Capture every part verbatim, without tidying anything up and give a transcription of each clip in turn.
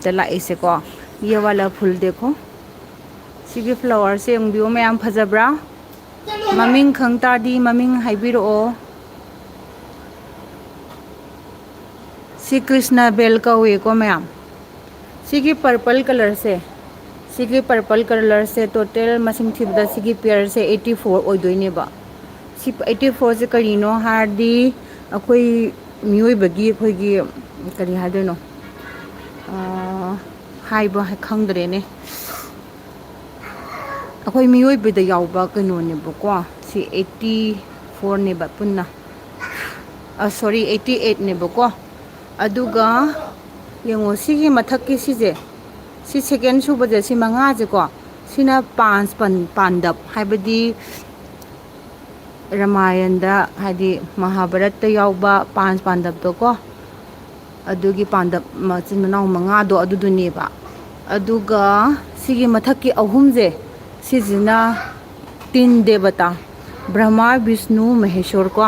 ꯇ ꯂꯥꯛꯏꯁꯦꯀꯣ꯫ ꯌꯦ ꯋꯥꯂꯥ ꯐꯨꯜ ꯗꯦꯈꯣ꯫ ꯁꯤꯒꯤ ꯐ꯭ꯂꯥꯋꯔꯁꯦ ꯌꯦꯡꯕꯤꯌꯣ ꯃꯌꯥꯝ, ꯐꯖꯕ꯭ꯔꯥ? ꯃꯃꯤꯡ ꯈꯪ ꯇꯥꯔꯗꯤ ꯃꯃꯤꯡ ꯍꯥꯏꯕꯤꯔꯛꯑꯣ꯫ ꯁꯤ ꯀ꯭ꯔꯤꯁꯅ ꯕꯦꯜ ꯀꯧꯋꯦꯀꯣ ꯃꯌꯥꯝ꯫ ꯁꯤꯒꯤ ꯄꯔꯄꯜ ꯀꯂꯔꯁꯦ, ꯁꯤꯒꯤ ꯄꯔꯄꯜ ꯀꯂꯔꯁꯦ ꯇꯣꯇꯦꯜ ꯃꯁꯤꯡ ꯊꯤꯕꯗ ꯁꯤꯒꯤ ꯄꯤꯌꯔꯁꯦ ꯑꯩꯠꯇꯤ ꯐꯣꯔ ꯑꯣꯏꯗꯣꯏꯅꯦꯕ꯫ ꯁꯤ ꯑꯩꯠꯇꯤ ꯐꯣꯔꯁꯦ ꯀꯔꯤꯅꯣ ꯍꯥꯏꯔꯗꯤ, ꯑꯩꯈꯣꯏ ꯃꯤꯑꯣꯏꯕꯒꯤ, ꯑꯩꯈꯣꯏꯒꯤ ꯀꯔꯤ ꯍꯥꯏꯗꯣꯏꯅꯣ, ꯑꯥ, ꯍꯥꯏꯕ ꯈꯪꯗ꯭ꯔꯦꯅꯦ꯫ ꯑꯩꯈꯣꯏ ꯃꯤꯑꯣꯏꯕꯗ ꯌꯥꯎꯕ ꯀꯩꯅꯣꯅꯦꯕꯀꯣ꯫ ꯁꯤ ꯑꯩꯠꯇꯤ ꯐꯣꯔꯅꯦꯕ ꯄꯨꯟꯅ, ꯁꯣꯔꯤ, ꯑꯩꯠꯇꯤ ꯑꯩꯠꯅꯦꯕꯀꯣ꯫ ꯑꯗꯨꯒ ꯌꯦꯡꯉꯣ, ꯁꯤꯒꯤ ꯃꯊꯛꯀꯤ ꯁꯤꯁꯦ, ꯁꯤ ꯁꯦꯀꯦꯟ ꯁꯨꯕꯁꯦ, ꯁꯤ ꯃꯉꯥꯁꯦꯀꯣ, ꯁꯤꯅ ꯄꯥꯟꯁ ꯄꯟ- ꯄꯥꯟꯗꯞ ꯍꯥꯏꯕꯗꯤ ꯔꯥꯃꯥꯌꯟꯗ, ꯍꯥꯏꯗꯤ ꯃꯍꯥꯚꯥꯔꯠꯇ ꯌꯥꯎꯕ ꯄꯥꯟꯁ ꯄꯥꯟꯗꯞꯇꯣꯀꯣ, ꯑꯗꯨꯒꯤ ꯄꯥꯟꯗꯞ ꯃꯆꯤꯟ ꯃꯅꯥꯎ ꯃꯉꯥꯗꯣ ꯑꯗꯨꯗꯨꯅꯦꯕ꯫ ꯑꯗꯨꯒ ꯁꯤꯒꯤ ꯃꯊꯛꯀꯤ ꯑꯍꯨꯝꯁꯦ, ꯁꯤꯁꯤꯅ ꯇꯤꯟ ꯗꯦꯕꯇꯥ, ꯕ꯭ꯔꯍꯃꯥ, ꯕꯤꯁꯅꯨ, ꯃꯍꯦꯁꯣꯔ ꯀꯣ꯫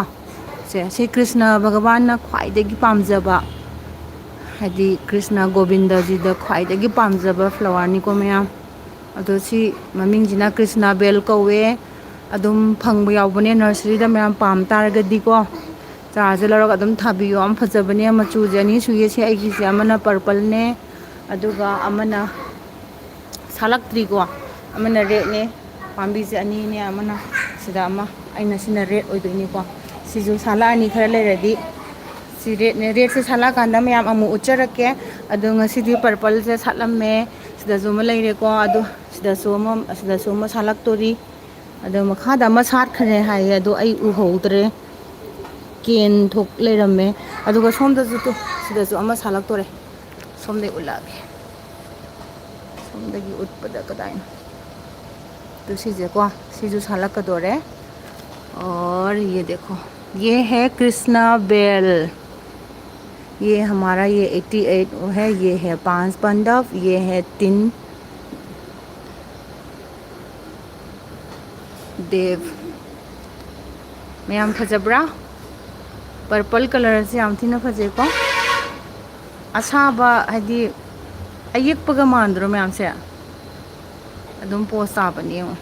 ꯁꯦ, ꯁꯤ ꯀ꯭ꯔꯤꯁꯅ ꯚꯒꯕꯥꯟꯅ ꯈ꯭ꯋꯥꯏꯗꯒꯤ ꯄꯥꯝꯖꯕ, ꯍꯥꯏꯗꯤ ꯀ꯭ꯔꯤꯁꯅ ꯒꯣꯕꯤꯟꯗꯖꯤꯗ ꯈ꯭ꯋꯥꯏꯗꯒꯤ ꯄꯥꯝꯖꯕ ꯐ꯭ꯂꯥꯋꯔꯅꯤꯀꯣ ꯃꯌꯥꯝ꯫ ꯑꯗꯣ ꯁꯤ ꯃꯃꯤꯡꯁꯤꯅ ꯀ꯭ꯔꯤꯁꯅ ꯕꯦꯜ ꯀꯧꯋꯦ꯫ ꯑꯗꯨꯝ ꯐꯪꯕ ꯌꯥꯎꯕꯅꯦ ꯅꯔꯁꯔꯤꯗ, ꯃꯌꯥꯝ ꯄꯥꯝ ꯇꯥꯔꯒꯗꯤꯀꯣ꯫ ꯆꯥꯔꯥꯁꯦ ꯂꯧꯔꯒ ꯑꯗꯨꯝ ꯊꯥꯕꯤꯌꯣ꯫ ꯌꯥꯝ ꯐꯖꯕꯅꯦ, ꯃꯆꯨꯁꯦ ꯑꯅꯤ ꯁꯨꯏꯌꯦ꯫ ꯁꯤ ꯑꯩꯒꯤꯁꯦ ꯑꯃꯅ ꯄꯔꯄꯜꯅꯦ, ꯑꯗꯨꯒ ꯑꯃꯅ ꯁꯥꯠꯂꯛꯇ꯭ꯔꯤꯀꯣ, ꯑꯃꯅ ꯔꯦꯗꯅꯦ꯫ ꯄꯥꯝꯕꯤꯁꯦ ꯑꯅꯤꯅꯦ, ꯑꯃꯅ ꯁꯤꯗ ꯑꯃ, ꯑꯩꯅ ꯁꯤꯅ ꯔꯦꯗ ꯑꯣꯏꯗꯣꯏꯅꯤꯀꯣ꯫ ꯁꯤꯁꯨ ꯁꯥꯠꯂꯛꯑꯅꯤ ꯈꯔ ꯂꯩꯔꯗꯤ꯫ ꯁꯤ ꯔꯦꯗꯅꯦ, ꯔꯦꯗꯁꯦ ꯁꯥꯠꯂꯛꯑꯀꯥꯟꯗ ꯃꯌꯥꯝ ꯑꯃꯨꯛ ꯎꯠꯆꯔꯛꯀꯦ꯫ ꯑꯗꯣ ꯉꯁꯤꯗꯤ ꯄꯔꯄꯜꯁꯦ ꯁꯥꯠꯂꯝꯃꯦ꯫ ꯁꯤꯗꯁꯨ ꯑꯃ ꯂꯩꯔꯦꯀꯣ, ꯑꯗꯣ ꯁꯤꯗꯁꯨ ꯑꯃ, ꯁꯤꯗꯁꯨ ꯑꯃ ꯁꯥꯠꯂꯛꯇꯣꯔꯤ꯫ ꯑꯗꯣ ꯃꯈꯥꯗ ꯑꯃ ꯁꯥꯠꯈ꯭ꯔꯦ ꯍꯥꯏꯌꯦ, ꯑꯗꯣ ꯑꯩ ꯎꯍꯧꯗ꯭ꯔꯦ, ꯀꯦꯟ ꯊꯣꯛ ꯂꯩꯔꯝꯃꯦ꯫ ꯑꯗꯨꯒ ꯁꯣꯝꯗꯁꯨ ꯇꯨ, ꯁꯤꯗꯁꯨ ꯑꯃ ꯁꯥꯠꯂꯛꯇꯣꯔꯦ꯫ ꯁꯣꯝꯗꯩ ꯎꯠꯂꯛꯑꯒꯦ꯫ ꯁꯣꯝꯗꯒꯤ ꯎꯠꯄꯗ ꯀꯗꯥꯏꯅꯣ? ꯇꯨ, ꯁꯤꯁꯦꯀꯣ, ꯁꯤꯁꯨ ꯁꯥꯠꯂꯛꯀꯗꯣꯔꯦ꯫ और ये देखो, ये है कृष्णा बेल। ये हमारा, ये एटी एट है, ये है पांच पांडव, ये है तीन देव। ꯃꯌꯥꯝ ꯐꯖꯕ꯭ꯔꯥ? ꯄꯔꯄꯜ ꯀꯂꯔꯁꯦ ꯌꯥꯝ ꯊꯤꯅ ꯐꯖꯩꯀꯣ꯫ ꯑꯁꯥꯕ, ꯍꯥꯏꯗꯤ ꯑꯌꯦꯛꯄꯒ ꯃꯥꯟꯗ꯭ꯔꯣ ꯃꯌꯥꯝꯁꯦ? ꯑꯗꯨꯝ ꯄꯣꯁ ꯇꯥꯕꯅꯦ ꯌꯦꯡꯉꯣ꯫